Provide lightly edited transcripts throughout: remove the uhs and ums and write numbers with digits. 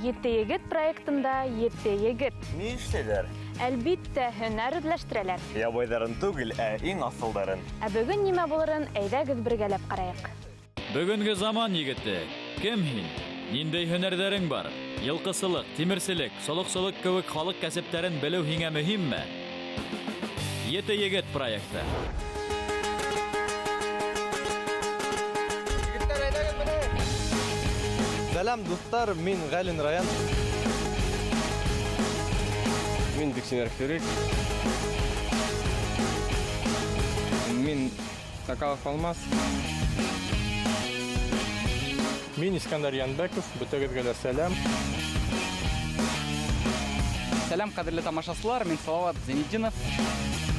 Ете егет проектында ете егет. Ни эшләйләр? Әлбиттә, һөнәр үҙләштерәләр. Ябайҙарын түгел, ә иң аҫылдарын. Ә бөгөн нимә булырын әйҙәгеҙ бергәләп ҡарайыҡ. Бөгөнгө заман егете, кем һин? Ниндәй һөнәрҙәрең бар? Йылҡысылыҡ, тимерселек, солоҡсолоҡ кеүек халыҡ кәсептәрен белеү һиңә мөһимме? Ете егет проекты. Егеттәр, әйҙәгеҙ менә. Сәләм, дуҫтар, мин Галин Раян. Мин Бексинер Ферик. Мин Сакалов Алмаз. Мин Искәндәр Янбәков, бөтәгеҙгә лә сәләм. Сәләм, ҡәҙерле тамашасылар, мин Салават Зәйнетдинов.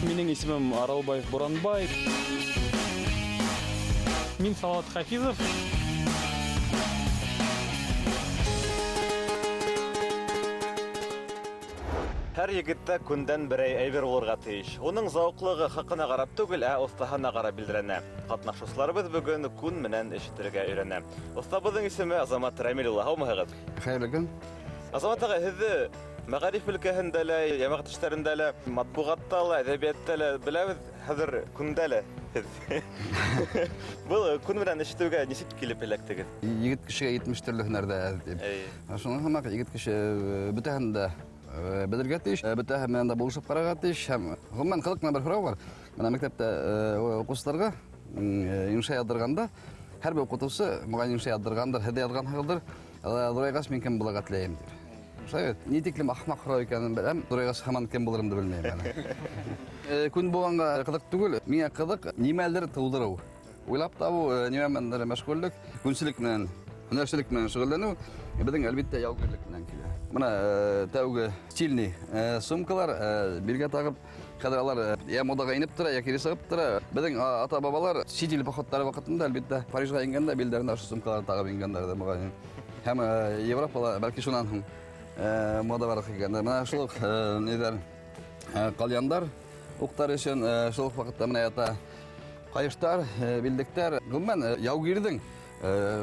Минең исемем Аралбаев Буранбай. Мин Салават Хафизов. Һәр егеттә күндән берәй әйбер булырға тейеш. Уның зауыҡлығы хаҡына ҡарап түгел, ә оҫтаһына ҡарап билдәләнә. Ҡатнашыусыларыбыҙ бөгөн күн менән эш итергә өйрәнә. Оҫтабыҙҙың исеме Азамат Рәмил улы. Һаумыһығыҙ? Хәйерле көн. Азамат ағай, һеҙҙе мәғариф өлкәһендә лә, йәмәғәт эштәрендә лә, матбуғатта ла, әҙәбиәттә лә беләбеҙ, хәҙер күндә лә һеҙ. Был күн менән эш итеүгә нисек килеп эләктегеҙ? Егет кешегә 70 төрлө һөнәр ҙә әҙ тип. Эйе. Шуның һымаҡ егет кеше бөтәһен дә белергә тейеш, бөтәһе менән дә булышып ҡарарға тейеш. Һәм ғөмүмән ҡыҙыҡ ҡына бер һорау бар. Бына мәктәптә уҡыусыларға инша яҙҙырғанда һәр бер уҡытыусы моғайын инша яҙҙырғандыр, һеҙ ҙә яҙғанһығыҙҙыр. Ҙурайғас мин кем булырға теләйем тип. Шулай бит. Ни тиклем ахмаҡ һорау икәнен беләм. Ҙурайғас һаман кем булырымды белмәйем әле. Күн булғанға ҡыҙыҡ түгел. Миңә ҡыҙыҡ нимәлер тыуҙырыу. Уйлап табыу, нимә менәндер мәшғүллек, күнселек менән, һөнәрселек менән шөғөлләнеү беҙҙең әлбиттә яугирлек менән килә. Бына тәүге стильный сумкалар билгә тағып, хәҙер алар йә модаға инеп тора, йә кире сығып тора. Беҙҙең ата-бабалар сит ил походтары ваҡытында әлбиттә Парижға ингәндә билдәренә ошо сумкаларҙы тағып ингәндәр моғайын. Һәм Европала бәлки шунан һуң мода барлыҡҡа килгәндер. Бына шул уҡ ниҙәр, ҡальяндар уҡтар өсөн шул уҡ ваҡытта менә ята ҡайыштар, билдектәр. Ғөмүмән, яугирҙең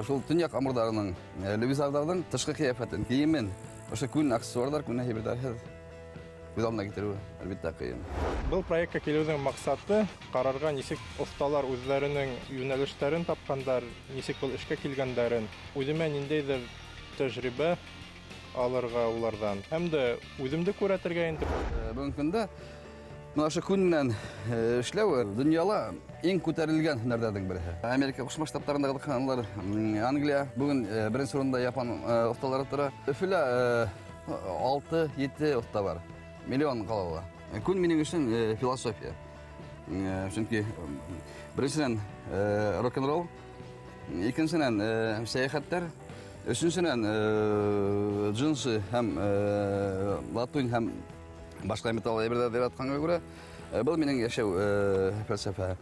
шул төньяҡ амурҙарының, левизарҙарҙың тышҡы ҡиәфәтен, кейемен, ошо күн аксессуарҙар, күн әйберҙәрһеҙ күҙ алдына килтереүе әлбиттә ҡыйын. Был проектҡа килеүҙең маҡсаты ҡарарға, нисек оҫталар үҙҙәренең йүнәлештәрен тапҡандар, нисек был эшкә килгәндәрен, үҙемә ниндәйҙер тәжрибә алырға уларҙан һәм дә үҙемде күрһәтергә инде. Бөгөнгө көндә бына ошо күн менән эшләү донъяла иң күтәрелгән һөнәрҙәрҙең береһе. Америка Ҡушма Штаттарында ҡыҙыҡһыналар, Англия бөгөн беренсе урында япон оҫталары тора. Өфөлә 6-7 оҫта бар. Миллион ҡалала. Күн минең өсөн философия. Сөнки беренсенән рок-н-ролл, икенсенән сәйәхәттәр, өсөнсөнән джинсы һәм латунь һәм башҡа металл әйберҙәрҙе яратҡанға күрә, был минең йәшәү фәлсәфәһе.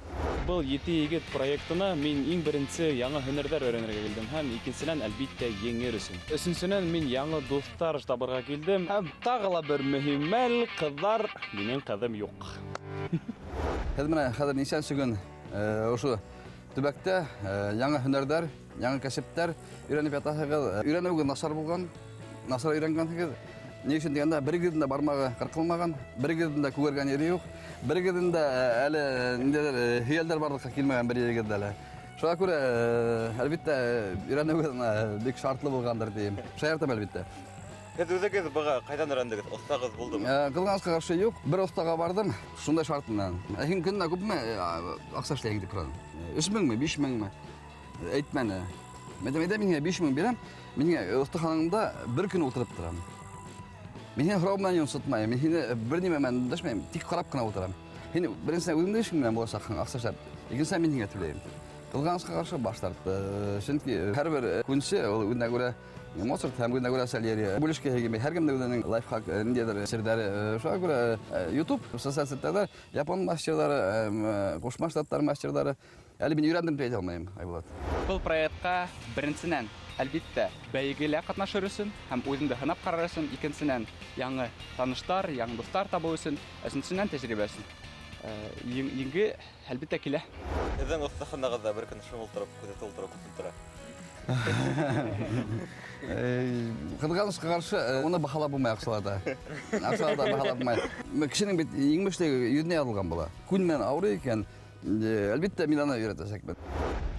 Был Ете егет проектына мин иң беренсе яңы һөнәрҙәр өйрәнергә килдем һәм икенсенән, әлбиттә, еңер өсөн. Өсөнсөнән, мин яңы дуҫтар табырға килдем. Һәм тағы ла бер мөһим мәл, ҡыҙҙар, минең ҡыҙым юҡ. Һеҙ менә хәҙер нисәнсе көн ошо төбәктә яңы һөнәрҙәр, яңы кәсептәр өйрәнеп ятаһығыҙ. Өйрәнеүегеҙ насар булған, насар өйрәнгәнһегеҙ. Ни өсөн тигәндә, берегеҙҙең дә бармағы ҡырҡылмаған, берегеҙҙең дә күгәргән ере юҡ, берегеҙҙең дә әле ниндәйҙер һөйәлдәр барлыҡҡа килмәгән бер ерегеҙҙә лә. Шуға күрә, әлбиттә, өйрәнеүегеҙ бик шартлы булғандыр тием. Шаяртам, әлбиттә. Һеҙ үҙегеҙ быға ҡайҙан өйрәндегеҙ? Оҫтағыҙ булдымы? Ҡыҙғанысҡа ҡаршы юҡ. Бер оҫтаға барҙым, шундай шарт менән. Ә һин көнөнә күпме аҡса эшләйһең тип һораным. 3 меңме, 5 меңме? Әйтмәне. Мин әйтәм, әйҙә, мин һиңә 5 мең бирәм, мин һиңә оҫтаханаңда бер көн ултырып торам. Мин һине һорау менән йонсотмайым, мин һине бер нимә менән өндәшмәйем, тик ҡарап ҡына ултырам. Һин беренсенән үҙеңдең эшең менән буласаҡһың, аҡса эшләп. Икенсенән мин һиңә түләйем. Ҡыҙғанысҡа ҡаршы баш тартты. Сөнки һәр бер күнсе ул үҙенә күрә Моцарт һәм үҙенә күрә Сальери. Бүлешкә килмәй. Һәр кемдең үҙенең лайфхак, ниндәйҙер серҙәре. Шуға күрә YouTube, социаль селтәрҙәр, япон мастерҙары, Ҡушма Штаттар мастерҙары. Әле мин өйрәндем тип әйтә алмайым, Айбулат. Был проектҡа беренсенән, әлбиттә, бәйгелә ҡатнашыр өсөн һәм үҙеңде һынап ҡарар өсөн, икенсенән, яңы таныштар, яңы дуҫтар табыу өсөн, өсөнсөнән, тәжрибә өсөн. Еңге, әлбиттә, килә. Һеҙҙең оҫтаханағыҙҙа бер көн шым ултырып, күҙәтеп ултырыу күпме тора? Ҡыҙғанысҡа ҡаршы, уны баһалап булмай аҡсалата. Аҡсалата баһалап булмай. Кешенең бит еңмешлеге йөҙөнә яҙылған була. Күн менән ауырый икән, әлбиттә, мин аны өйрәтәсәкмен.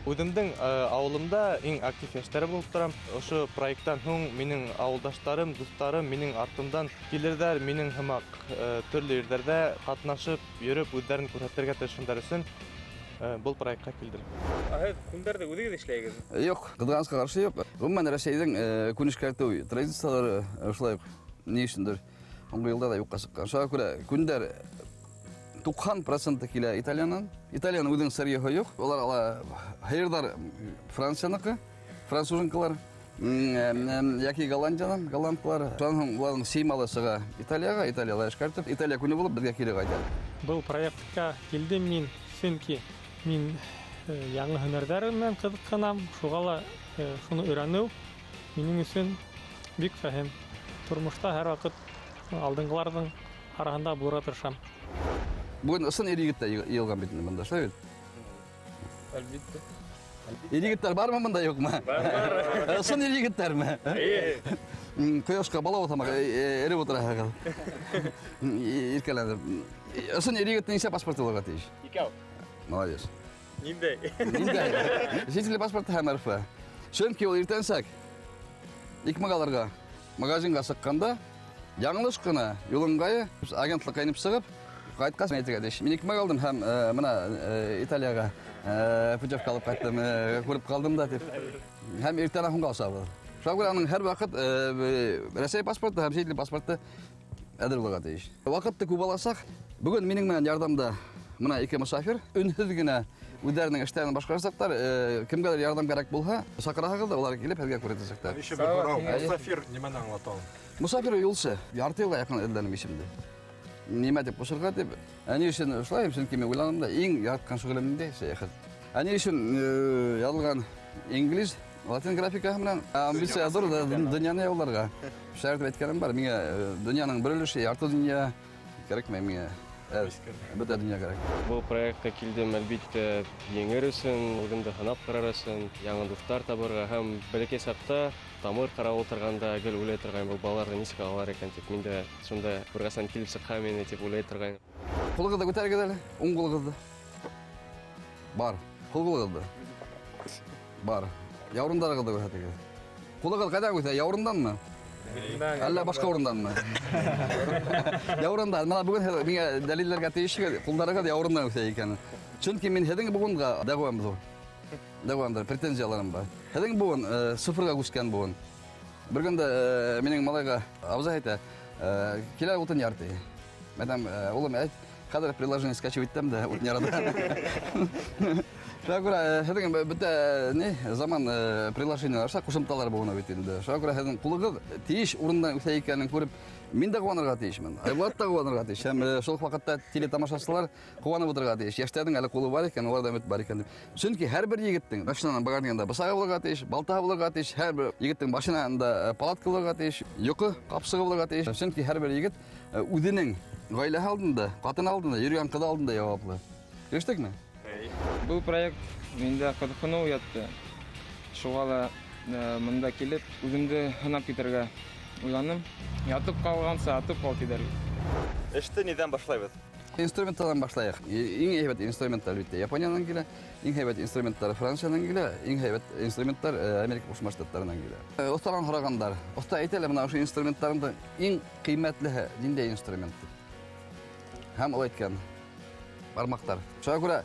Үҙемдең ауылымда иң актив йәштәре булып торам. Ошо проекттан һуң минең ауылдаштарым, дуҫтарым минең артымдан килерҙәр, минең һымаҡ төрлө ерҙәрҙә ҡатнашып, йөрөп, үҙҙәрен күрһәтергә тырышһындар өсөн был проектҡа килдем. Ә һеҙ күндәрҙе үҙегеҙ эшләйһегеҙме? Юҡ, ҡыҙғанысҡа ҡаршы юҡ. Ғөмүмән, Рәсәйҙең күн эшкәртеү традициялары шулай уҡ ни өсөндөр һуңғы йылдарҙа юҡҡа сыҡҡан. Шуға күрә күндәр 90% килә Италиянан. Италияның үҙенең сырьеһы юҡ. Улар ала һыйырҙар Францияныҡы, француженкалар, йәки Голландиянан, голландкалар. Шунан һуң уларҙың сеймалы сыға Италияға, Италияла эшкәртеп, Италия күне булып беҙгә кире ҡайта. Был проектҡа килдем мин, сөнки мин яңы һөнәрҙәр менән ҡыҙыҡһынам, шуға ла шуны өйрәнеү минең өсөн бик фәһем. Тормошта һәр ваҡыт алдынғыларҙың араһында булырға тырышам. Бөгөн ысын ир егеттәр йыйылған бит инде бында, шулай бит? Әлбиттә. Ир егеттәр бармы бында, юҡмы? Бар, бар. Ысын ир егеттәрме? Эйе. Ҡояшҡа бала һымаҡ эреп ултыраһығыҙ. Иркәләнеп. Ысын ир егеттең нисә паспорты булырға тейеш? Икәү. Молодец. Ниндәй? Ниндәй? Сит ил паспорты һәм РФ. Сөнки ул иртәнсәк икмәк алырға магазинға сыҡҡанда яңылыш ҡына юл ыңғайы агентлыҡҡа инеп сығып, ҡайтҡас әйтергә тейеш. Мин икмәк алдым һәм бына Италияға путевка алып ҡайттым, күреп ҡалдым да тип. Һәм иртәнән һуңға осабыҙ. Шуға күрә уның һәр ваҡыт Рәсәй паспорты һәм сит ил паспорты әҙер булырға тейеш. Ваҡытты күп аласаҡ. Бөгөн минең менән ярҙамда бына ике мосафир өнһөҙ генә үҙҙәренең эштәрен башҡарасаҡтар, кемгәлер ярҙам кәрәк булһа, саҡыраһығыҙ ҙа, улар килеп һеҙгә күрһәтәсәктәр. Еще бер һорау. Әйе. Мосафир нимәне аңлата ул? Мосафир юлсы. Ярты йылға яҡын эҙләнем исемде. Нимә тип ҡушырға тип. Ә ни өсөн шулай? Сөнки мин уйланым да, иң яратҡан шөғөлөм ниндәй? Сәйәхәт. Ә ни өсөн яҙылған инглиз, латин графикаһы менән амбиция ҙур да, донъяны яуларға. Шәһәрҙә әйткәнем бар, миңә донъяның бер өлөшө, ярты донъя кәрәкмәй миңә. Бөтә донъя кәрәк. Был проектҡа килдем, әлбиттә, еңер өсөн, үҙемде һынап ҡарар өсөн, яңы дуҫтар табырға һәм бәләкәй саҡта тамыр ҡарап ултырғанда гел уйлай торғайным, был балаларҙы нисек алалар икән тип. Мин дә шунда бер ҡасан килеп сыҡһам ине тип уйлай торғайным. Ҡулығыҙҙы күтәрегеҙ әле, уң ҡулығыҙҙы. Бар, һул ҡулығыҙҙы. Бар. Яурындарығыҙҙы күрһәтегеҙ. Ҡулығыҙ ҡайҙан үҫә? Яурынданмы? Әллә башҡа урынданмы? Яурындан. Мына бөгөн һеҙ миңә дәлилләргә тейешһегеҙ, ҡулдарығыҙ яурындан үҫә икән. Сөнки мин һеҙҙең быуынға дәғүәм ҙур. Дәғүәм ҙур, претензияларым бар. Һеҙҙең быуын цифрға күскән быуын. Бер көндә минең малайға абзай әйтә, килә утын яр ти. Мәйтәм, улым, әйт, хәҙер приложение скачивать итәм дә утын ярата. Шуға күрә һеҙҙең бөтә ни заман приложениелар аша ҡушымталар быуыны бит инде. Шуға күрә һеҙҙең ҡулығыҙ тейеш урындан үҫә икәнен күреп, мин дә ҡыуанырға тейешмен. Айбулат та ҡыуанырға тейеш. Һәм шул уҡ ваҡытта телетамашасылар ҡыуанып ултырырға тейеш. Йәштәрҙең әле ҡулы бар икән, уларҙа өмөт бар икән тип. Сөнки һәр бер егеттең машинаның багажнигында бысағы булырға тейеш, балтаһы булырға тейеш, һәр бер егеттең машинаһында палатка булырға тейеш, йоҡо ҡапсығы булырға тейеш. Сөнки һәр бер егет үҙенең ғаиләһе алдында, ҡатыны алдында, йөрөгән ҡыҙы алдында яуаплы. Килештекме? Был проект миндә ҡыҙыҡһыныу уятты. Шуға ла бында килеп үҙемде һынап китергә уйланым. Ятып ҡалғанса атып ҡал тиҙәр. Эште ниҙән башлайбыҙ? Инструменттарҙан башлайыҡ. Иң һәйбәт инструменттар әлбиттә Япониянан килә, иң һәйбәт инструменттар Франциянан килә, иң һәйбәт инструменттар Америка Ҡушма Штаттарынан килә. Оҫтанан һорағандар. Оҫта әйтә лә, бына ошо инструменттарымдың иң ҡиммәтлеһе ниндәй инструмент тип. Һәм ул әйткән бармаҡтар. Шуға күрә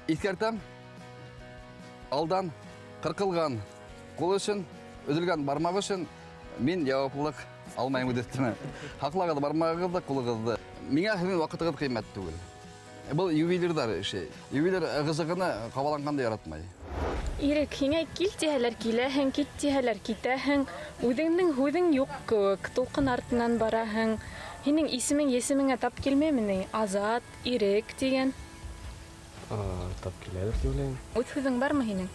иҫкәртәм, алдан ҡырҡылған ҡул өсөн, өҙөлгән бармаҡ өсөн мин яуаплылыҡ алмайым үҙ өҫтөмә. Һаҡлағыҙ бармағығыҙҙы, ҡулығыҙҙы. Миңә һеҙҙең ваҡытығыҙ ҡиммәт түгел. Был ювелирҙар эше. Ювелир ығы-зығыны ҡабаланғанды яратмай. Ирек, һиңә кил тиһәләр киләһең, кит тиһәләр китәһең. Үҙеңдең һүҙең юҡ кеүек, тулҡын артынан бараһың. Һинең исемең есемеңә тап килмәйме ни? Азат, Ирек тигән. Тап киләлер тип уйлайым. Үҙ һүҙең бармы һинең?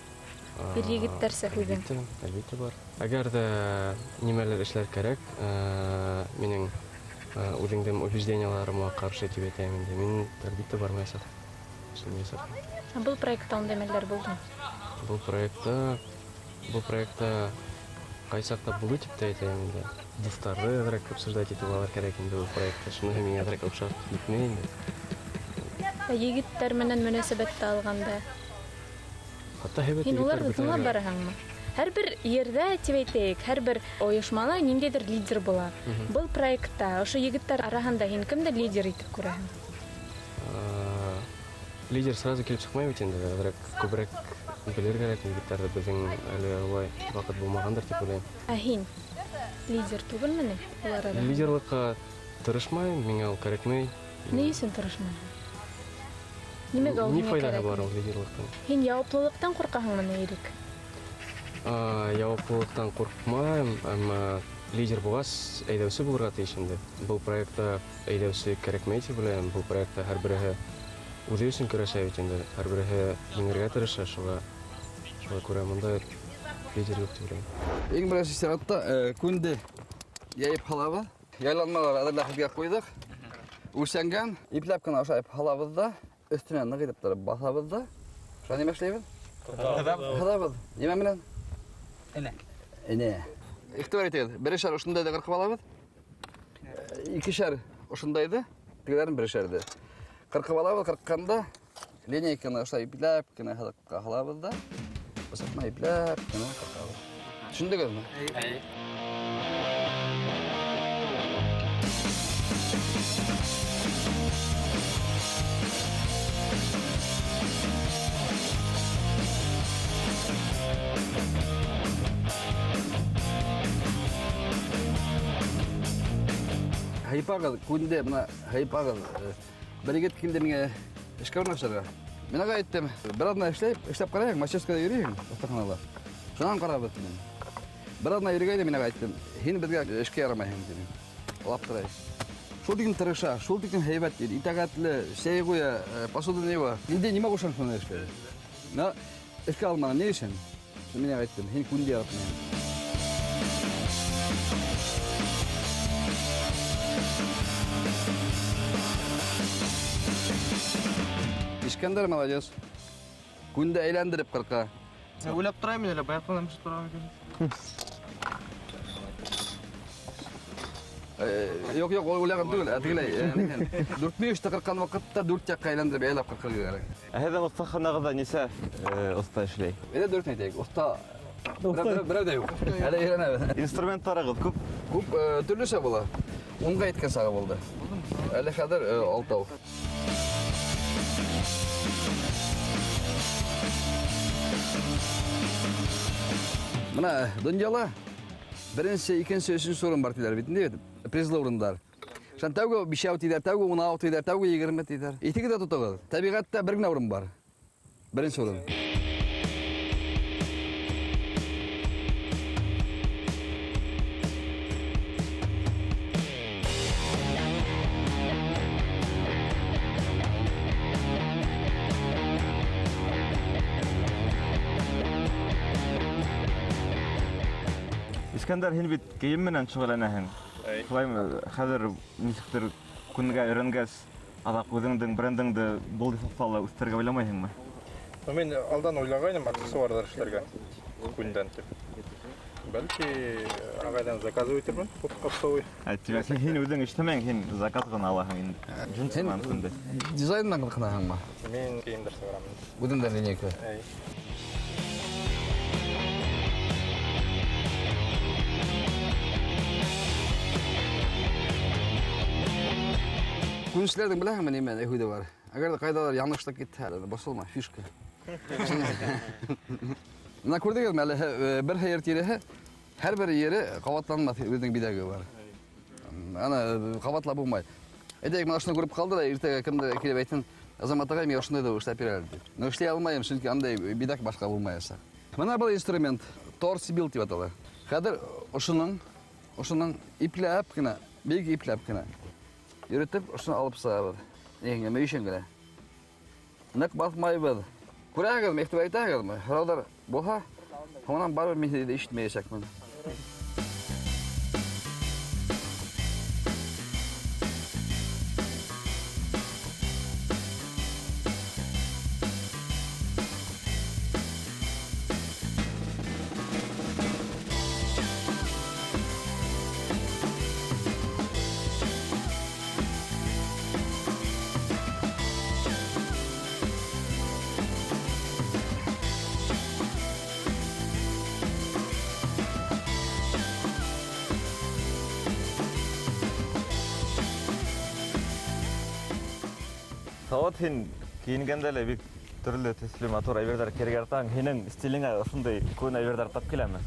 Бер егеттәрсә һүҙең. Әлбиттә, әлбиттә бар. Әгәр ҙә нимәлер эшләр кәрәк, минең үҙеңдең убеждениеларыма ҡаршы тип әйтәйем инде. Мин әлбиттә бармаясаҡ. Эшләмәйәсәк. Ә был проектта ундай мәлдәр булдымы? Был проектта Был проектта ҡайсаҡта булды тип тә әйтәйем инде. Дуҫтарҙы әҙерәк обсуждать итеп алыр кәрәк инде был проектта. Шуныһы миңә әҙерәк оҡшап китмәй инде. Ә егеттәр менән мөнәсәбәтте алғанда? Хатта һәйбәт Һин егеттәр уларҙы бөтә тыңлап генә. бараһыңмы? Һәр бер ерҙә, тип әйтәйек, һәр бер ойошмала ниндәйҙер лидер була. Был проектта ошо егеттәр араһында һин кемде лидер итеп күрәһең? Лидер сразу килеп сыҡмай бит инде, әҙерәк күберәк белер кәрәк егеттәрҙе, беҙҙең әле улай ваҡыт булмағандыр тип уйлайым. Ә һин лидер түгелме ни улар араһында? Лидерлыҡҡа тырышмайым, миңә ул кәрәкмәй. Ни өсөн тырышмайһың? Нимәгә ул Ни һиңә файҙаһы кәрәк? бар ул лидерлыҡтың? Һин яуаплылыҡтан ҡурҡаһыңмы ни, Ирек? Яуаплылыҡтан ҡурҡмайым, әммә лидер булғас, әйҙәүсе булырға тейеш инде. Был проектта әйҙәүсе кәрәкмәй тип уйлайым. Был проектта һәр береһе үҙе өсөн көрәшә бит инде, һәр береһе еңергә тырыша, шуға күрә монда лидер юҡ тип уйлайым. Иң беренсе сиратта күнде йәйеп һалабыҙ. Яйланмалар әҙерләп һеҙгә ҡуйҙыҡ. Үлсәнгән, ипләп кенә ашайып һалабыҙ ҙа, өҫтөнә ныҡ итеп тороп баҫабыҙ ҙа. Шунан нимә эшләйбеҙ? Һыҙабыҙ. Нимә менән? Энә. Энә. Иғтибар итегеҙ, берешәр ошондайҙы ҡырҡып алабыҙ. Икешәр ошондайҙы, тегеләрен берешәрҙе. Ҡырҡып алабыҙ, ҡырҡҡанда линейканы ошолай ипләп кенә һыҙыҡҡа һалабыҙ ҙа, бысаҡ менән ипләп кенә ҡырҡабыҙ. Төшөндөңөҙмө? Эйе. Һыйпағыҙ, күнде, бына һыйпағыҙ. Бер егет килде миңә эшкә урынлашырға. Мин уға әйттем, бер аҙна эшләп ҡарайһың, мастерскойҙа йөрөйһөң, оҫтаханала. Шунан ҡарабыҙ тинем. Бер аҙна йөрөгәйне мин уға әйттем, һин беҙгә эшкә ярамайһың тинем. Улап торай. Шул тиклем тырыша, шул тиклем һәйбәт, итәғәтле, сәй ҡуя, посуда йыуа. Инде нимә ҡушаң шуны эшкә? На, эшкә алманым, ни өсөн? Мин уға әйттем, һин күнде яратмайһың. Искәндәр молодец. Күнде әйләндереп ҡырҡа. Уйлап торайым әле, баяҡтан һәм торам икән. Юҡ, юҡ, ул уйлаған түгел, ә тегеләй, нитән. Дүрт мөйөштө ҡырҡҡан ваҡытта дүрт яҡҡа әйләндереп әйләп ҡырҡырға кәрәк. Ә һеҙҙең оҫтаханағыҙҙа нисә оҫта эшләй? Әйҙә дөрөҫөн әйтәйек, оҫта берәү ҙә юҡ. Әле өйрәнәбеҙ. Инструменттарығыҙ күп? Күп, төрлөсә була. Унға еткән сағы булды. Әле хәҙер алтау. Бына донъяла беренсе, икенсе, өсөнсө урын бар тиҙәр бит инде, призлы урындар. Шунан тәүге бишәү тиҙәр, тәүге унау тиҙәр, тәүге егерме тиҙәр. Иҫегеҙҙә тотоғоҙ. Тәбиғәттә бер генә урын бар. Беренсе урын. Искәндәр, һин бит кейем менән шөғөлләнәһең. Әй. Шулаймы, хәҙер нисектер күнгә өйрәнгәс, аҙаҡ үҙеңдең брендыңды был сафта үҫтерергә уйламайһыңмы? Мин алдан уйлағайным аксессуарҙар эшләргә күндән тип. Бәлки ағайҙан заказ итермен, оптовый. Ә, тимәк, һин үҙең эшләмәйһең, һин заказ ғына алаһың инде. Джинсы Һин менән күнде. дизайн менән ҡыҙыҡһынаһыңмы? Мин кейемдәр сығарам. Үҙеңдән линейка. Әй. Күнселәрҙең беләһеңме нимә һүҙе бар? Әгәр ҙә ҡайҙалыр яңылышлап китһә, әле борсолма, фишка. Бына күрҙегеҙме әле, бер һыйыр тиреһе, һәр бер ере ҡабатланмаҫ үҙенең биҙәге бар. Ана ҡабатлап булмай. Әйтәйек, мына ошоно күреп ҡалды ла, иртәгә кемдер килеп әйтһен, Азамат ағай, мин ошондай ҙа эшләп бирә әле тип. Но эшләй алмайым, сөнки андай биҙәк башҡа булмаясаҡ. Бына был инструмент торсибил тип атала. Хәҙер ошоноң ипләп кенә, бик ипләп кенә йөрөтөп, ошоно алып сығабыҙ. Нигә, мөйөшөн генә. Ныҡ баҫмайбыҙ. Күрәһегеҙме, иғтибар итәһегеҙме? Һорауҙар булһа, һуңынан барыбер мин һеҙҙе ишетмәйәсәкмен. Салауат, һин кейенгәндә лә бик төрлө төҫлө матур әйберҙәр кейергә яратаһың. Һинең стилеңә ошондай күн әйберҙәр тап киләме?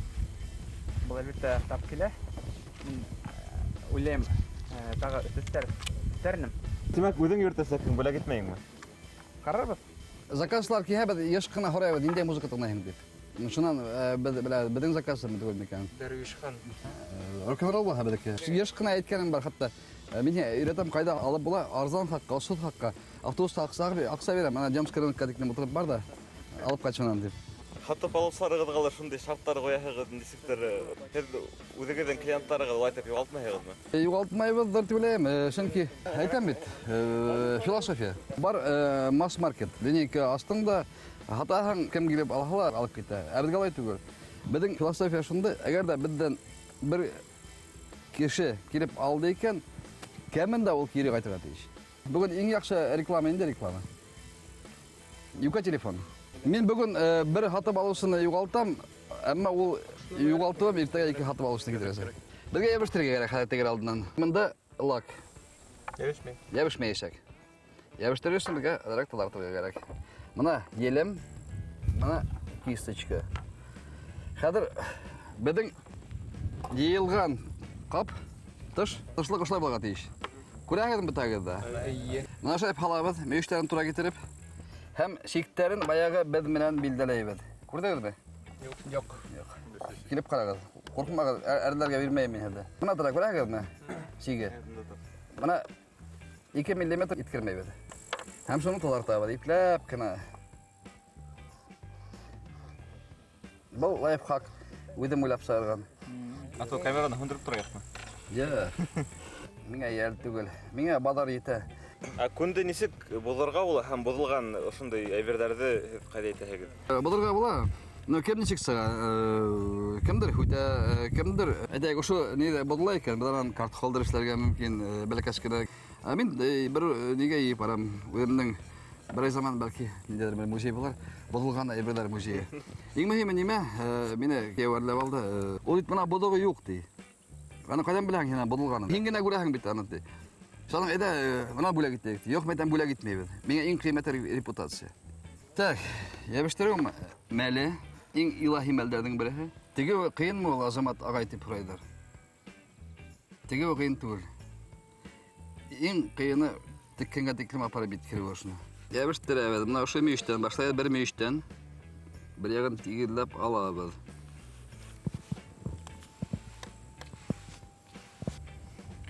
Был әлбиттә тап килә. Мин уйлайым, тағы төҫтәр үҫтәр инем. Тимәк, үҙең йөрөтәсәкһең, бүләк итмәйеңме? Ҡарарбыҙ. Заказсылар килһә, беҙ йыш ҡына һорайбыҙ, ниндәй музыка тыңлайһың тип. Шунан беҙ беләбеҙ, беҙҙең заказсымы түгел микән? Дәрвиш хан. Рок-н-ролл булһа беҙҙеке. Йыш ҡына әйткәнем бар, хатта мин һиңә өйрәтәм, ҡайҙа алып була, арзан хаҡҡа, осһоҙ хаҡҡа. Автобуста аҡса бирәм, ана Демский рынокка тиклем ултырып бар ҙа, алып ҡайт шунан тип. Һатып алыусыларығыҙға ла шундай шарттар ҡуяһығыҙ, нисектер, һеҙ үҙегеҙҙең клиенттарығыҙ улай итеп юғалтмайһығыҙмы? Юғалтмайбыҙҙыр тип уйлайым, сөнки әйтәм бит, философия. Бар масс-маркет, линейка астың да, һатаһың, кем килеп алһа ла алып китә. Ә беҙгә улай түгел. Беҙҙең философия шундай, әгәр ҙә беҙҙән бер кеше килеп алды икән, кәмендә ул кире ҡайтырға тейеш. Бөгөн иң яҡшы реклама инде реклама. Юка телефон. Мин бөгөн бер һатып алыусыны юғалтам, әммә ул юғалтыуым иртәгә ике һатып алыусыны килтерәсәк. Беҙгә йәбештерергә кәрәк хәҙер тегер алдынан. Бында лак. Йәбешмәй. Йәбешмәйәсәк. Йәбештерер өсөн беҙгә әҙерәк таҙартырға кәрәк. Бына елем, бына кисточка. Хәҙер беҙҙең йыйылған ҡап тыш, тышлыҡ ошолай булырға тейеш. Күрәһегеҙме бөтәгеҙ ҙә? Эйе. Бына шулай һалабыҙ, мөйөштәрен тура китереп, һәм сиктәрен баяғы беҙ менән билдәләйбеҙ. Күрҙегеҙме? Юҡ. Юҡ. Юҡ. Килеп ҡарағыҙ. Ҡурҡмағыҙ, әрләргә бирмәйем мин һеҙҙе. Бына тора, күрәһегеҙме? Сиге. Бына 2 миллиметр иткермәйбеҙ. Һәм шуны таҙартабыҙ, ипләп кенә. Был лайфхак үҙем уйлап сығарған. А то камераны һүндереп торайыҡмы? Йә. Миңә йәл түгел. Миңә баҙар етә. Ә күнде нисек боҙорға була һәм боҙолған ошондай әйберҙәрҙе һеҙ ҡайҙа итәһегеҙ? Боҙорға була. Ну, кем нисек сыға? Кемдер һүтә, кемдер, әйтәйек, ошо ниҙә боҙола икән, беҙ анан карт холдер эшләргә мөмкин, бәләкәс кенә. Ә мин бер нигә йыйып барам, үҙемдең берәй заман бәлки ниндәйҙер бер музей булыр, боҙолған әйберҙәр музейы. Иң мөһиме нимә? Мине кейәү әрләп алды. Ул бит бына боҙоғо юҡ ти. Аны ҡайҙан беләһең һин боҙолғанын? Һин генә күрәһең бит аны ти. Шуның әйҙә, бына бүләк итәйек ти. Юҡ, мин әйтәм, бүләк итмәйбеҙ. Миңә иң ҡиммәте репутация. Так, йәбештереү мәле, иң илаһи мәлдәрҙең береһе. Тегеү ҡыйынмы ул, Азамат ағай, тип һорайҙар. Тегеү ҡыйын түгел. Иң ҡыйыны теккәнгә тиклем апарып еткереү ошоно. Йәбештерәбеҙ. Бына ошо мөйөштән башлайбыҙ, бер мөйөштән. Бер яғын тигеҙләп алабыҙ.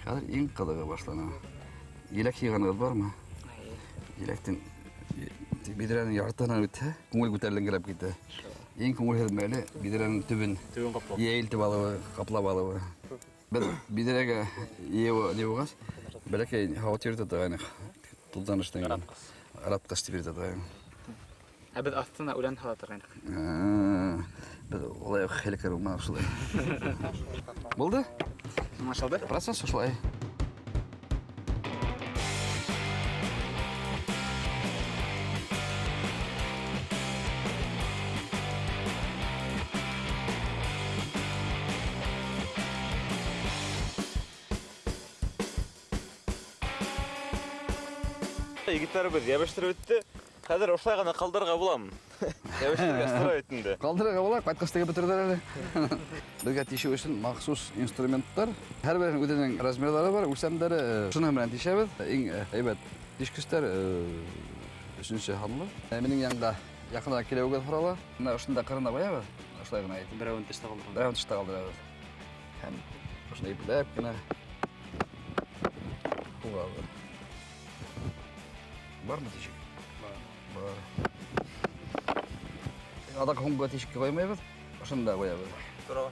Хәҙер иң ҡыҙығы башлана. Еләк йыйғанығыҙ бармы? Еләктең биҙрәнең яртыһынан үтһә, күңел күтәрелгеләп китә. Иң күңелһеҙ мәле биҙрәнең төбөн Төбөн ҡаплап. Йәйелтеп алыуы, ҡаплап алыуы. Беҙ биҙрәгә йыйыуы ни булғас, бәләкәй һауыт йөрөтә торғайныҡ. Тулдан эшләнгән. Аратҡыс тип йөрөтә торғайныҡ. Ә беҙ аҫтына үлән һала торғайныҡ. Беҙ улай уҡ хәлекәр булманыҡ шулай. Булды? Аңлашылды. Процесс шулай. Егеттәребеҙ йәбештереп бөттө. Хәҙер ошолай ғына ҡалдырырға буламы? Йәбештерергә строй бит инде. Ҡалдырырға була, ҡайтҡас тегеп бөтөрҙәр әле. Беҙгә тишеү өсөн махсус инструменттар. Һәр береһенең үҙенең размерҙары бар, үлсәмдәре. Шуның менән тишәбеҙ. Иң һәйбәт тишкестәр өсөнсө һанлы. Минең янда яҡыныраҡ килеүегеҙ һорала. Бына ошонда ҡырына ҡуябыҙ. Ошолай ғына әйтеп. Берәүен тышта ҡалдырабыҙ. Берәүен тышта ҡалдырабыҙ. Һәм ошоно ипләп кенә һуғабыҙ. Бармы тишек? Бар. Бар. Аҙаҡ һуңғы тишеккә ҡуймайбыҙ, ошонда ҡуябыҙ. Тура.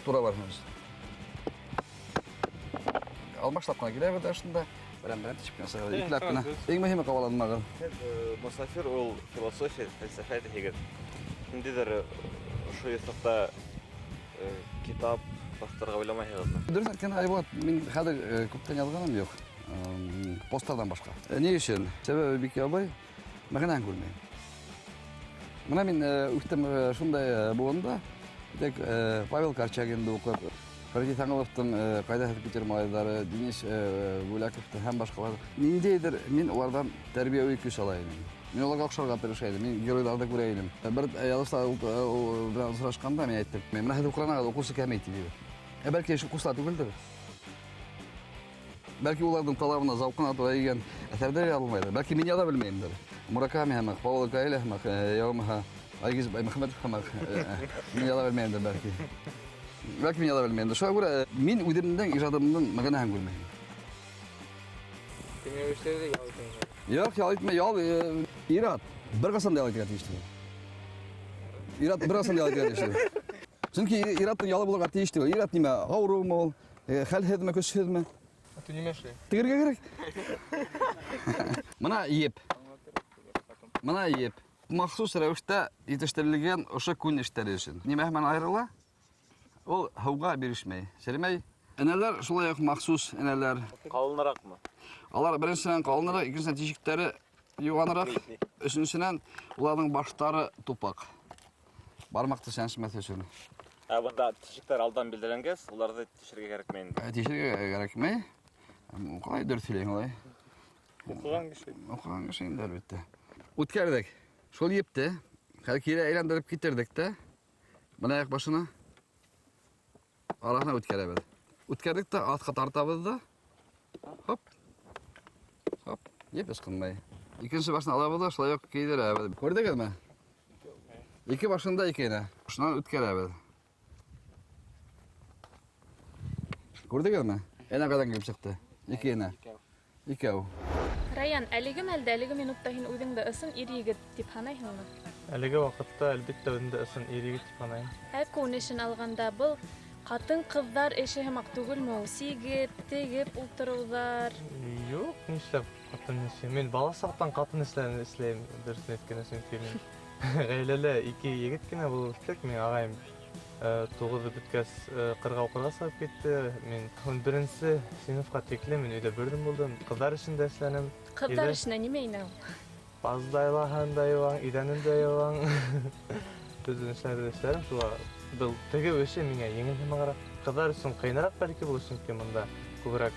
Тура барһын. Алмашлап ҡына киләбеҙ ҙә ошонда. Берәм-берәм тишеп кенә сығабыҙ. Ипләп кенә. Иң мөһиме ҡабаланмағыҙ. Һеҙ мосафир ул философия, фәлсәфә тиһегеҙ. Ниндәйҙер ошо йоҫоҡта китап баҫтырырға уйламайһығыҙмы? Дөрөҫ әйткәндә, Айбулат, мин хәҙер күптән яҙғаным юҡ. Посттарҙан башҡа. Ни өсөн? Сәбәбе бик ябай, мәғәнәһен күрмәйем. Бына мин үҫтем шундай быуында, тик Павел Корчагинды уҡып, Фәрит Иҫәнғоловтың «Ҡайҙа һеҙ Питер малайҙары», Денис Бүләковты һәм башҡалар. Ниндәйҙер мин уларҙан тәрбиәүи көс ала инем. Мин уларға оҡшарға тырыша инем, мин геройҙарҙы күрә инем. Бер яҙыусылар менән осрашҡанда мин әйттем, бына һеҙ уҡранағыҙ, уҡыусы кәмей тип. Ә бәлки уҡыусылар түгелдер. Бәлки уларҙың талабына, зауҡына тура килгән әҫәрҙәр яҙылмайҙыр. Бәлки мин яҙа белмәйемдер. Мураками һымаҡ, Пауло Коэльо һымаҡ, я булмаһа Айгиз Мөхәммәтов һымаҡ, мин яҙа белмәйемдер бәлки. Бәлки мин яҙа белмәйемдер. Шуға күрә мин үҙемдең ижадымдың мәғәнәһен күрмәйем. Теңләүселәрҙе ял итәйем. Юҡ, ял итмәй, ял ир-ат бер ҡасан да ял итергә тейеш түгел. Ир-ат бер ҡасан да ял итергә тейеш түгел. Сөнки ир-аттың ялы булырға тейеш түгел. Ир-ат нимә, ауырыумы ул, хәлһеҙме, көсһөҙмө? Ә нимә эшләй? Тегергә кәрәк. Бына еп. Бына еп. Махсус рәүештә етештерелгән ошо күн эштәре өсөн. Нимә менән айырыла? Ул һыуға бирешмәй, серемәй. Энәләр шулай уҡ махсус энәләр. Ҡалыныраҡмы? Алар беренсенән ҡалыныраҡ, икенсенән тишектәре юғаныраҡ, өсөнсөнән уларҙың баштары тупаҡ. Бармаҡты сәнсмәҫ өсөн. Ә бында тишектәр алдан билдәләнгәс, уларҙы тишергә кәрәкмәй инде. Тишергә кәрәкмәй. Ҡалай дөрөҫ һөйләйһең улай? Уҡыған кеше. Уҡыған кеше инде, әлбиттә. Үткәрҙек. Шул епте хәҙер кире әйләндереп китерҙек тә, бына аяҡ башына араһына үткәрәбеҙ. Үткәрҙек тә аҫҡа тартабыҙ ҙа. Хоп. Хоп. Еп ысҡынмай. Икенсе башын алабыҙ ҙа шулай уҡ кейҙерәбеҙ. Күрҙегеҙме? Ике башында ике генә. Шунан үткәрәбеҙ. Күрҙегеҙме? Әнә ҡайҙан килеп сыҡты? Ике генә. Икәү. Раян, әлеге мәлдә, әлеге минутта һин үҙеңде ысын ир-егет тип һанайһыңмы? Әлеге ваҡытта, әлбиттә, үҙемде ысын ир-егет тип һанайым. Ә күн эшен алғанда был ҡатын-ҡыҙҙар эше һымаҡ түгелме ул? Сигеп, тегеп ултырыуҙар. Юҡ, нишләп ҡатын эше? Мин бала саҡтан ҡатын эшләрен эшләйем, дөрөҫөн әйткәндә, сөнки мин ғаиләлә ике егет кенә булып үҫтек. Минең ағайым туғыҙҙы бөткәс ҡырға уҡырға сығып китте. Мин 11-нсе синыфҡа тиклем мин өйҙә берҙем булдым. Ҡыҙҙар эшен дә эшләнем. Ҡыҙҙар эшенә нимә инә ул? Баздайлаһаң да йыуаң, иҙәнен дә йыуаң. Беҙҙең эшләрҙе эшләрем. Шуға был тегеү эше миңә еңел һымағыраҡ. Ҡыҙҙар өсөн ҡыйыныраҡ бәлки был, сөнки бында күберәк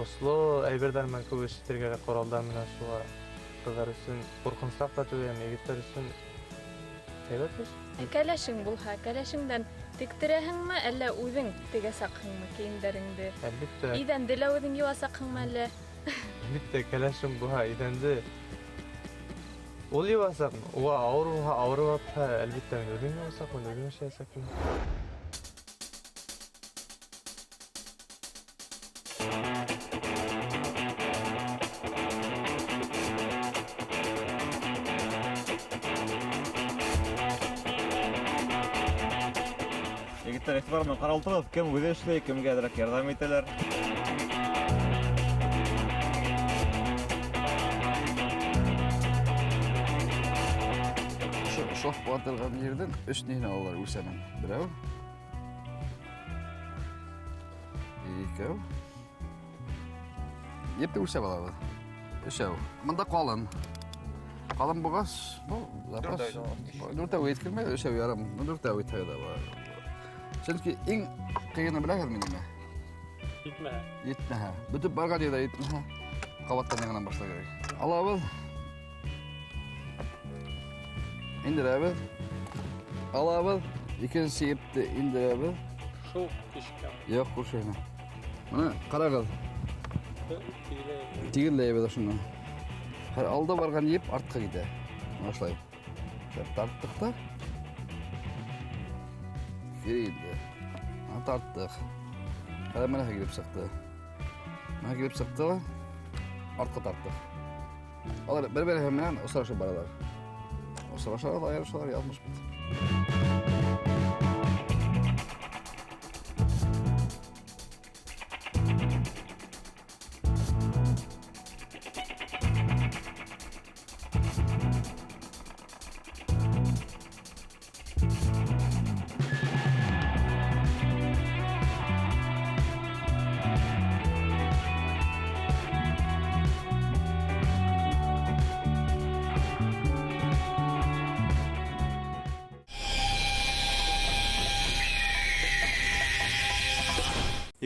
осло әйберҙәр менән күп эш итергә кәрәк, ҡоралдар менән. Шуға ҡыҙҙар өсөн ҡурҡынысыраҡ та түгел, егеттәр өсөн һәйбәт эш. Ә кәләшең булһа, кәләшеңдән тектерәһеңме, әллә үҙең тегәсәкһеңме кейемдәреңде? Әлбиттә. Иҙәнде лә үҙең йыуасаҡһыңмы әллә? Әлбиттә, кәләшем булһа, иҙәнде ул йыуасаҡ. Уға ауыр булһа, ауырып ятһа, әлбиттә, мин үҙем йыуасаҡмын, үҙем эшләйәсәкмен. Егеттәр, иғтибар менән ҡарап ултырығыҙ, кем үҙе эшләй, кемгә әҙерәк ярҙам итәләр. Шоф батырған ерҙән өс ниһен алалар үлсәмен. Берәү, икәү. Епте үлсәп алабыҙ. Өсәү. Бында ҡалын. Ҡалын булғас, был запас. Дүртәү еткермәй, өсәү ярым. Дүртәү итһә лә бар. Сөнки иң ҡыйыны беләһегеҙме нимә? Етмәһә. Етмәһә. Бөтөп барған ерҙә етмәһә, ҡабаттан яңынан башлар кәрәк. Алабыҙ. Индерәбеҙ. Алабыҙ. Икенсе епте индерәбеҙ. Шул тишеккә. Юҡ, күршеһенә. Бына ҡарағыҙ. Тигеҙләйбеҙ ошоно. Хәҙер алда барған еп артҡа китә. Бына ошолай. Шулай тарттыҡ та. Кире инде. Бына тарттыҡ. Хәҙер бына килеп сыҡты. Бына килеп сыҡты ла артҡа тарттыҡ. Алар бер-береһе менән осрашып баралар. Осрашалар ҙа айырышалар, яҙмыш бит.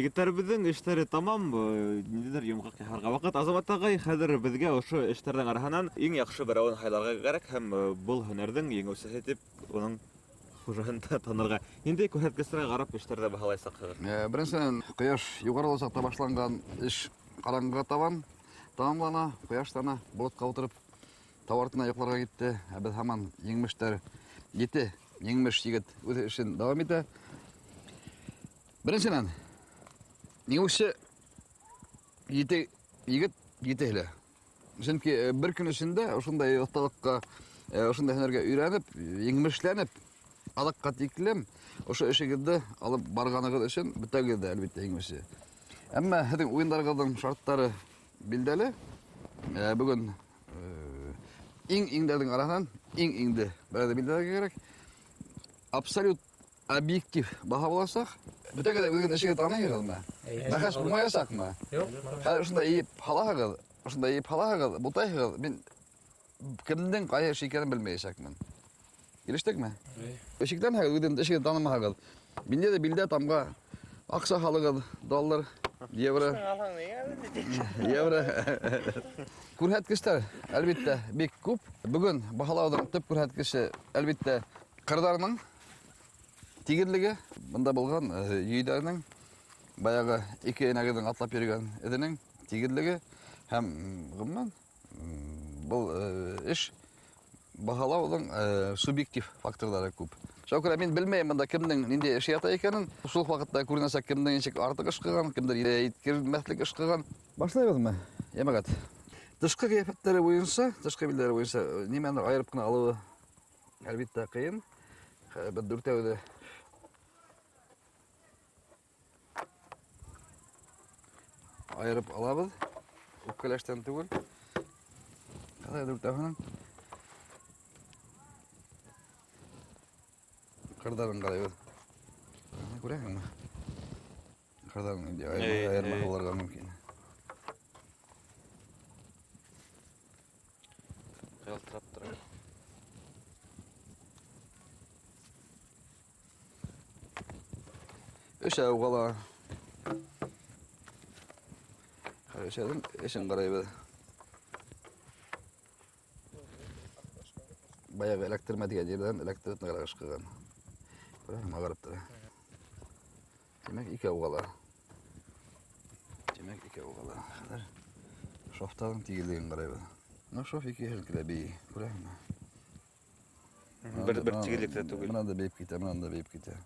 Егеттәребеҙҙең эштәре тамам, ниндәйҙер йомғаҡ яһарға ваҡыт. Азамат ағай, хәҙер беҙгә ошо эштәрҙең араһынан иң яҡшы берәүен һайларға кәрәк һәм был һөнәрҙең еңеүсеһе тип уның хужаһын танырға. Ниндәй күрһәткестәргә ҡарап эштәрҙе баһалайсаҡһығыҙ? Беренсенән, ҡояш юғары саҡта башланған эш ҡараңғыға табан тамамлана, ҡояш тана болотҡа ултырып тау артына йоҡларға китте. Ә беҙ һаман еңмештәр, ете еңмеш егет үҙ эшен дауам итә. Беренсенән, еңеүсе ете егет етеһе лә. Сөнки бер көн эсендә ошондай оҫталыҡҡа, ошондай һөнәргә өйрәнеп, еңмешләнеп, аҙаҡҡа тиклем ошо эшегеҙҙе алып барғанығыҙ өсөн бөтәгеҙ ҙә, әлбиттә, еңеүсе. Әммә һеҙҙең уйындарығыҙҙың шарттары билдәле. Бөгөн иң иңдәрҙең араһынан иң иңде берәүҙе билдәләргә кәрәк. Абсолют объектив баһа буласаҡ. Бөтәгеҙ ҙә үҙегеҙ эшегеҙҙе таныйһығыҙмы? Бәхәс булмаясаҡмы? Юҡ. Хәҙер ошонда йыйып һалаһығыҙ, ошонда йыйып һалаһығыҙ, бутайһығыҙ, мин кемдең ҡайһы эш икәнен белмәйәсәкмен. Килештекме? Шикләнһәгеҙ, үҙегеҙ эшегеҙҙе танымаһағыҙ, миндә ҙә билдә тамға аҡса һалығыҙ, доллар, евро. Евро. Күрһәткестәр, әлбиттә, бик күп. Бөгөн баһалауҙың төп күрһәткесе, әлбиттә, ҡырҙарының тигеҙлеге, бында булған йөйҙәренең, баяғы ике энәгеҙҙең атлап йөрөгән эҙенең тигеҙлеге һәм ғөмүмән был эш баһалауҙың субъектив факторҙары күп. Шуға күрә мин белмәйем бында кемдең ниндәй эше ята икәнен. Шул уҡ ваҡытта күренәсәк кемдең нисек артыҡ эш ҡылған, кемдер еткермәҫлек эш ҡылған. Башлайбыҙмы, йәмәғәт? Тышҡы ҡиәфәттәре буйынса, тышҡы билдәләре буйынса нимәне айырып ҡына алыуы әлбиттә ҡыйын. Беҙ дүртәүҙе айырып алабыҙ. Үпкәләштән түгел. Ҡалай дүртәүһенең? Ҡырҙарын ҡарайбыҙ. Күрәһеңме? Ҡырҙарын инде айырма булырға мөмкин. Ялтырап тора. Өсәү ҡала. Өсәүҙең эшен ҡарайбыҙ. Баяғы эләктермә тигән ерҙән эләктереп нығыраҡ ышҡыған. Күрәһеңме, ағарып тора. Тимәк, икәү ҡала. Тимәк, икәү ҡала. Хәҙер шовтарҙың тигеҙлеген ҡарайбыҙ. Мына шов ике һелкелә бейей, күрәһеңме? Бер тигеҙлек тә түгел. Мынан да бейеп китә, мынан да бейеп китә.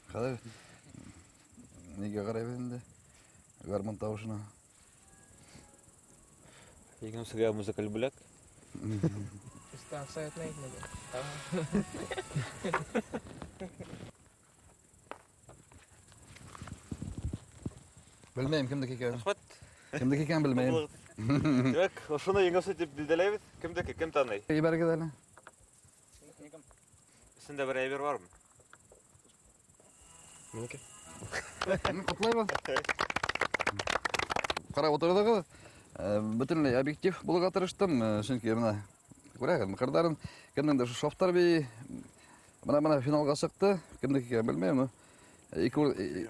Хәҙер нигә ҡарайбыҙ инде? Гармун тауышына. Еңеүсегә музыкаль бүләк. Абсолютно әйтмәгән. Белмәйем кемдеке икәнен. Рәхмәт. Кемдеке икәнен белмәйем. Тимәк, ошоно еңеүсе тип билдәләйбеҙ. Кемдеке, кем таный? Ебәрегеҙ әле. Эсендә бер әйбер бармы? Минеке. Ҡотлайбыҙ. Ҡарап ултырҙығыҙ. Бөтөнләй объектив булырға тырыштым, сөнки бына күрәһегеҙ, ҡырҙарын кемдеңдер шофтар бей, бына финалға сыҡты, кемдеке икәнен белмәйем, но ике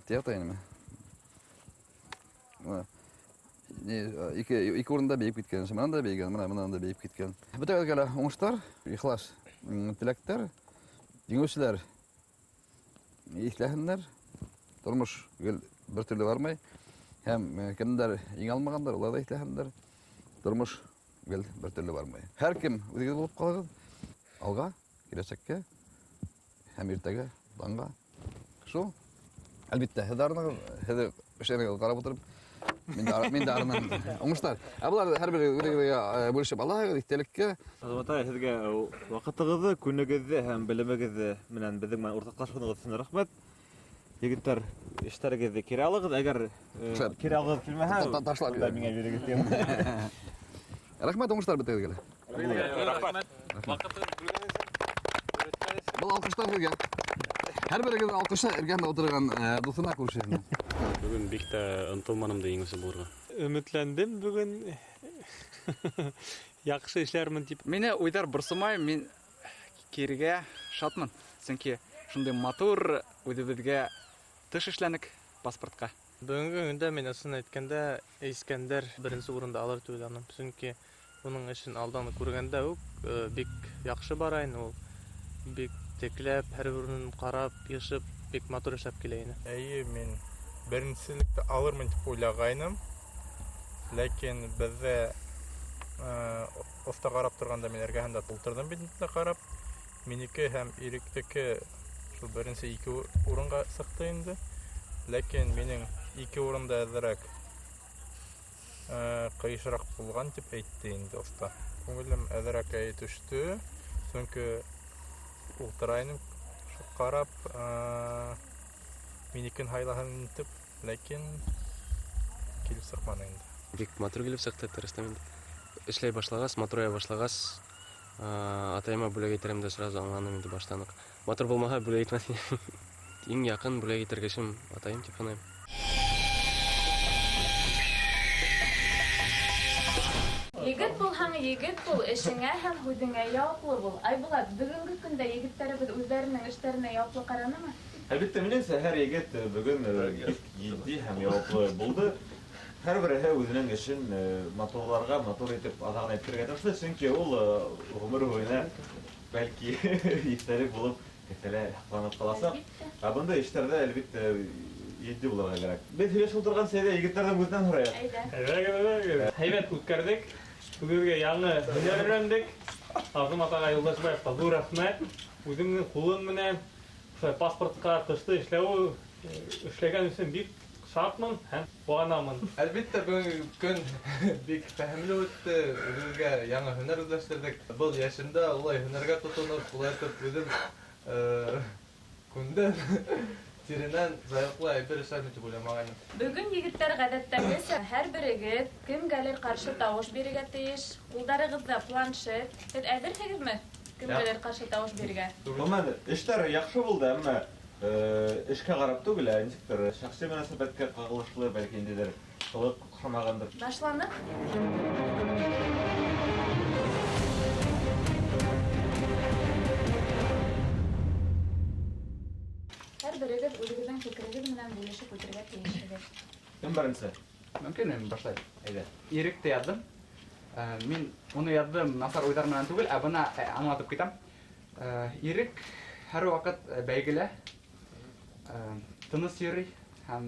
театр инеме? Бына, ике урында бейеп киткән, мынан да бейгән, мынан да бейеп киткән. Бөтәгеҙгә лә уңыштар, ихлас теләктәр, еңеүселәр иҫләһендәр, тормош гел бер төрлө бармай. Һәм кемдәр еңә алмағандар, улар да иҫләһендәр. Тормош гел бер төрлө бармай. Һәр кем үҙегеҙ булып ҡалығыҙ. Алға, киләсәккә һәм иртәгә, таңға. Шул. Әлбиттә, һеҙ арынығыҙ, һеҙ эшегеҙгә ҡарап ултырып, мин дә арынам. Уңыштар. Ә былар һәр бер үҙегеҙгә бүлешеп алаһығыҙ иҫтәлеккә. Азамат ағай, һеҙгә ваҡытығыҙҙы, күнегеҙҙе һәм белемегеҙҙе менән беҙҙең менән уртаҡлашҡанығыҙ өсөн рәхмәт. Егеттәр, эштәрегеҙҙе кире алығыҙ. Әгәр кире алғығыҙ килмәһә, Ташлап унда миңә бирегеҙ тием. Рәхмәт, уңыштар бөтәгеҙгә лә. Рәхмәт. Был алҡыштар һеҙгә. Һәр берегеҙҙең алҡышы эргәһендә ултырған дуҫына, күршеһенә. Бөгөн бик тә ынтылманым да еңеүсе булырға. Өмөтләндем бөгөн. Яҡшы эшләрмен тип. Мине уйҙар борсомай, мин Кирегә шатмын, сөнки шундый матур үҙебеҙгә тыш эшләнек паспортҡа. Бөгөнгө көндә мин ысын әйткәндә Искәндәр беренсе урынды алыр тип уйланым. Сөнки уның эшен алдан күргәндә үк бик яҡшы бара ине ул. Бик текләп, һәр урынын ҡарап, йышып, бик матур эшләп килә ине. Эйе, мин беренселекте алырмын тип уйлағайным. Ләкин беҙҙә оҫта ҡарап торғанда мин эргәһендә ултырҙым бит инде ҡарап. Минеке һәм Иректеке шул беренсе ике урынға сыҡты инде. Ләкин минең ике урында әҙерәк ҡыйышыраҡ булған тип әйтте инде оҫта. Күңелем әҙерәк әй төштө, сөнки ултыра инем шул ҡарап, минекен һайлаһын итеп, ләкин килеп сыҡманы инде. Бик матур килеп сыҡты, тырыштым инде. Эшләй башлағас, матурая башлағас, атайыма бүләк итерем дә сразу аңланым инде баштан уҡ. Матур булмаһа бүләк итмәҫ инем. Иң яҡын бүләк итер кешем атайым тип һанайым. Егет булһаң, егет бул, эшеңә һәм һүҙеңә яуаплы бул. Айбулат, бөгөнгө көндә егеттәребеҙ үҙҙәренең эштәренә яуаплы ҡаранымы? Әлбиттә, минеңсә, һәр егет бөгөн бик етди һәм яуаплы булды. Һәр береһе үҙенең эшен матурларға, матур итеп аҙағына еткерергә тырышты, сөнки ул ғүмер буйына бәлки иҫтәлек булып кеҫәлә һаҡланып ҡаласаҡ. Ә бындай эштәрҙә, әлбиттә, етди булырға кәрәк. Беҙ һөйләшеп ултырған сәйҙә егеттәрҙең үҙенән һорайыҡ. Әйҙә. Әйҙә. Һәйбәт үткәрҙек. Үҙебеҙгә яңы һөнәр өйрәндек. Азамат ағай Юлдашбаевҡа ҙур рәхмәт. Үҙемдең ҡулым менән ошо паспортҡа тышты эшләү, эшләгән өсөн бик шатмын һәм ҡыуанамын. Әлбиттә, бөгөнгө көн бик фәһемле үтте. Үҙебеҙгә яңы һөнәр үҙләштерҙек. Был йәшемдә улай һөнәргә тотоноп, улай итеп үҙем күндән тиренән заяҡлы әйбер эшләрмен тип уйламағайным. Бөгөн егеттәр ғәҙәттәгесә һәр берегеҙ кемгәлер ҡаршы тауыш бирергә тейеш. Ҡулдарығыҙҙа планшет. Һеҙ әҙерһегеҙме? Кемгәлер ҡаршы тауыш бирергә? Ғөмүмән, эштәр яҡшы булды, әммә эшкә ҡарап түгел, ә нисектер шәхси мөнәсәбәткә ҡағылышлы, бәлки ниндәйҙер ҡылыҡ оҡшамағандыр. Башланыҡ. Һәр берегеҙ үҙегеҙҙең фекерегеҙ менән бүлешеп үтергә тейешһегеҙ. Кем беренсе? Мөмкин, мин башлайым. Әйҙә. Иректе яҙҙым. Мин уны яҙҙым насар уйҙар менән түгел, ә бына аңлатып китәм. Ирек һәр ваҡыт бәйгелә, тыныс йөрөй һәм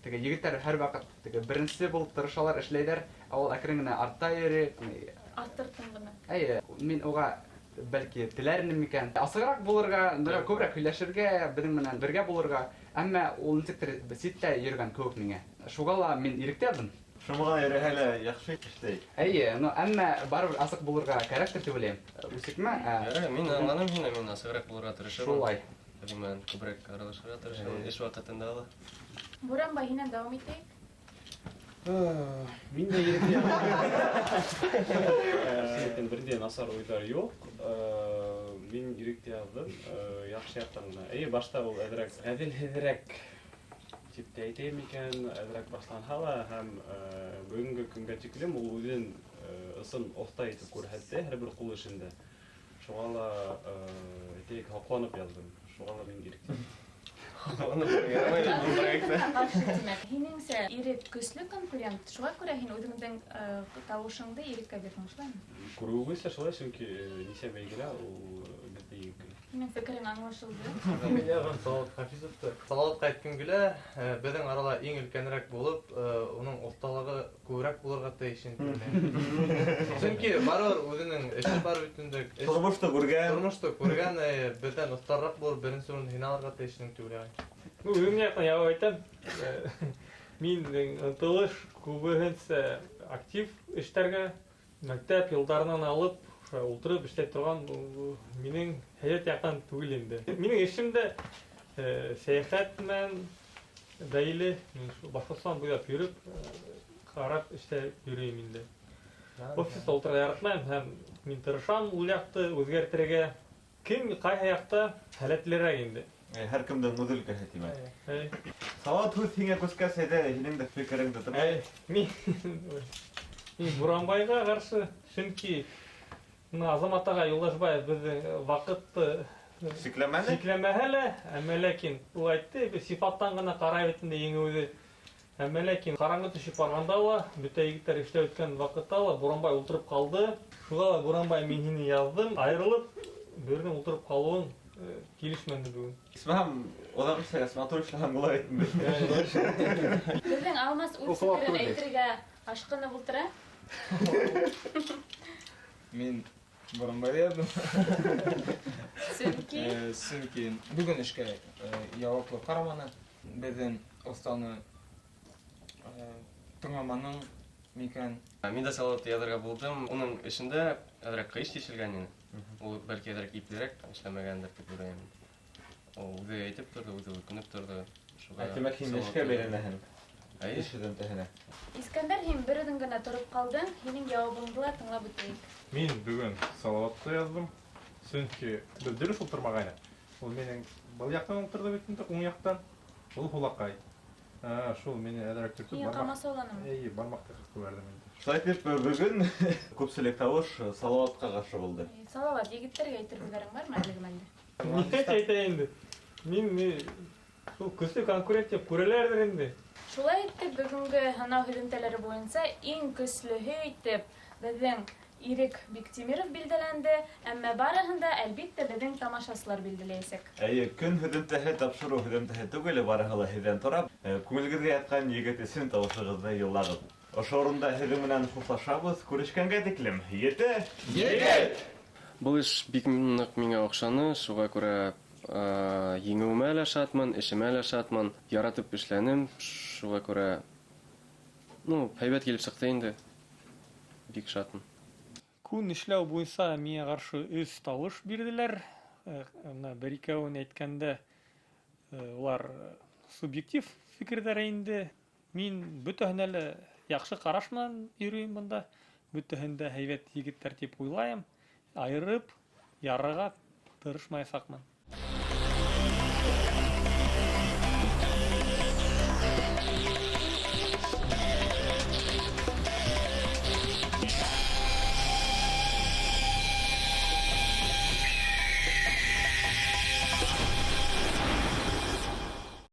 теге егеттәр һәр ваҡыт теге беренсе булып тырышалар, эшләйҙәр, ә ул әкрен генә артта йөрөй. Астыртын ғына. Әйе, мин уға бәлки теләр инем микән? Асығыраҡ булырға, бер күберәк һөйләшергә, беҙҙең менән бергә булырға, әммә ул нисектер ситтә йөрөгән кеүек миңә. Шуға ла мин иректә яҙҙым. Шымға йөрөһә лә яҡшы эшләй. Әйе, но әммә барыбер асыҡ булырға кәрәктер тип уйлайым. Үсекмә, ә, Ярай, мин аңланым һине, мин асығыраҡ булырға тырышырмын. Шулай. Беҙҙең менән күберәк аралашырға тырышырмын, эш ваҡытында ла. Буранбай, һинән дауам итәйек. Мин дә иректә яҙҙым. Берҙә насар уйҙар юҡ. Мин иректә яҙҙым. Яҡшы яҡтан ғына. Эйе, башта ул әҙерәк ғәҙелһеҙерәк тип тә әйтәйем икән, әҙерәк башланһа ла һәм бөгөнгө көнгә тиклем ул үҙен ысын оҫта итеп күрһәтте һәр бер ҡул эшендә. Шуға ла, әйтәйек, һоҡланып яҙҙым. Шуға ла мин иректә. Һинеңсә, Ирек көслө конкурент, шуға күрә һин үҙеңдең тауышыңды Иреккә бирҙең, шулаймы? Күреүебеҙсә шулай, сөнки нисә бәйгелә ул беҙҙе еңеп килә. Һинең фекерең аңлашылды. Мин яҙғам Салауат Хафизовты. Салауатҡа әйткем килә, беҙҙең арала иң өлкәнерәк булып, уның оҫталығы күберәк булырға тейеш инде. Сөнки барыбер үҙенең эше бар бит инде. Тормошто күргән. Тормошто күргән, беҙҙән оҫтараҡ булыр, беренсе урынды һин алырға тейеш инең тип уйлайым. Ну, үҙем яҡтан яуап әйтәм. Минең ынтылыш күбеһенсә актив эштәргә, мәктәп йылдарынан алып, ошо ултырып эшләй торған минең һәйәт яҡтан түгел инде. Минең эшем дә сәйәхәт менән бәйле. Мин шул Башҡортостан буйлап йөрөп, ҡарап эшләп йөрөйөм инде. Офиста ултырырға яратмайым һәм мин тырышам ул яҡты үҙгәртергә. Кем ҡайһы яҡта һәләтлерәк инде. Һәр кемдең үҙ өлкәһе тимәк. Салауат, һүҙ һиңә күскәс, әйҙә, һинең дә фекереңде тыңлайыҡ. Мин Буранбайға ҡаршы, сөнки Бына Азамат ағай Юлдашбаев беҙҙең ваҡытты сикләмәне? Сикләмәһә лә, әммә ләкин ул әйтте, беҙ сифаттан ғына ҡарай бит инде еңеүҙе. Әммә ләкин ҡараңғы төшөп барғанда ла, бөтә егеттәр эшләп бөткән ваҡытта ла Буранбай ултырып ҡалды. Шуға ла, Буранбай, мин һине яҙҙым, айырылып, берҙең ултырып ҡалыуың килешмәне бөгөн. Исмаһам, оҙаҡ эшләгәс, матур эшләһәң була бит инде. Беҙҙең Алмас үҙ фекерен әйтергә ашҡынып ултыра. Мин Буранбайҙы яҙҙым. Сөнки? Сөнки бөгөн эшкә яуаплы ҡараманы. Беҙҙең оҫтаны тыңламаның микән? Мин дә Салаватты яҙырға булдым. Уның эшендә әҙерәк ҡыйыш тишелгән ине. Ул бәлки әҙерәк иплерәк эшләмәгәндер тип уйлайым. Ул үҙе әйтеп торҙо, үҙе үкенеп торҙо. Шуға Тимәк, һин эшкә бәйләнәһең. Әйе. Эш һөҙөмтәһенә. Искәндәр, һин бер үҙең генә тороп ҡалдың. Һинең яуабыңды ла тыңлап үтәйек. Мин бөгөн Салаватты яҙҙым. Сөнки беҙ дөрөҫ ултырмағайны. Ул минең был яҡтан ултырҙы бит инде, уң яҡтан. Ул һулаҡай. Шул мине әҙерәк төртөп Һиңә ҡамасауланымы? Эйе, бармаҡ тығып ебәрҙем инде. Шулай итеп, бөгөн күпселек тауыш Салаватҡа ҡаршы булды. Салават, егеттәргә әйтер һүҙҙәрең бармы әлеге мәлдә? Ни әйтә инде? Мин ни шул көслө конкурент тип күрәләрҙер инде. Шулай итеп, бөгөнгө һынау һөҙөмтәләре буйынса иң көслөһө итеп беҙҙең Ирек Биктимиров билдәләнде, әммә барыһын да, әлбиттә, беҙҙең тамашасылар билдәләйәсәк. Әйе, көн һөҙөмтәһе тапшырыу һөҙөмтәһе түгел, барыһы ла һеҙҙән тора. Күңелегеҙгә ятҡан егет өсөн тауышығыҙҙы юллағыҙ. Ошо урында һеҙҙең менән хушлашабыҙ. Күрешкәнгә тиклем. Ете егет! Был эш бик ныҡ миңә оҡшаны, шуға күрә еңеүемә лә шатмын, эшемә лә шатмын. Яратып эшләнем, шуға күрә, һәйбәт килеп сыҡты инде. Бик шатмын. Күн эшләү буйынса миңә ҡаршы өс тауыш бирҙеләр. Бына бер икәүен әйткәндә, улар субъектив фекерҙәре инде. Мин бөтәһенә лә яҡшы ҡараш менән йөрөйөм бында. Бөтәһен дә һәйбәт егеттәр тип уйлайым. Айырып, ярырға тырышмаясаҡмын.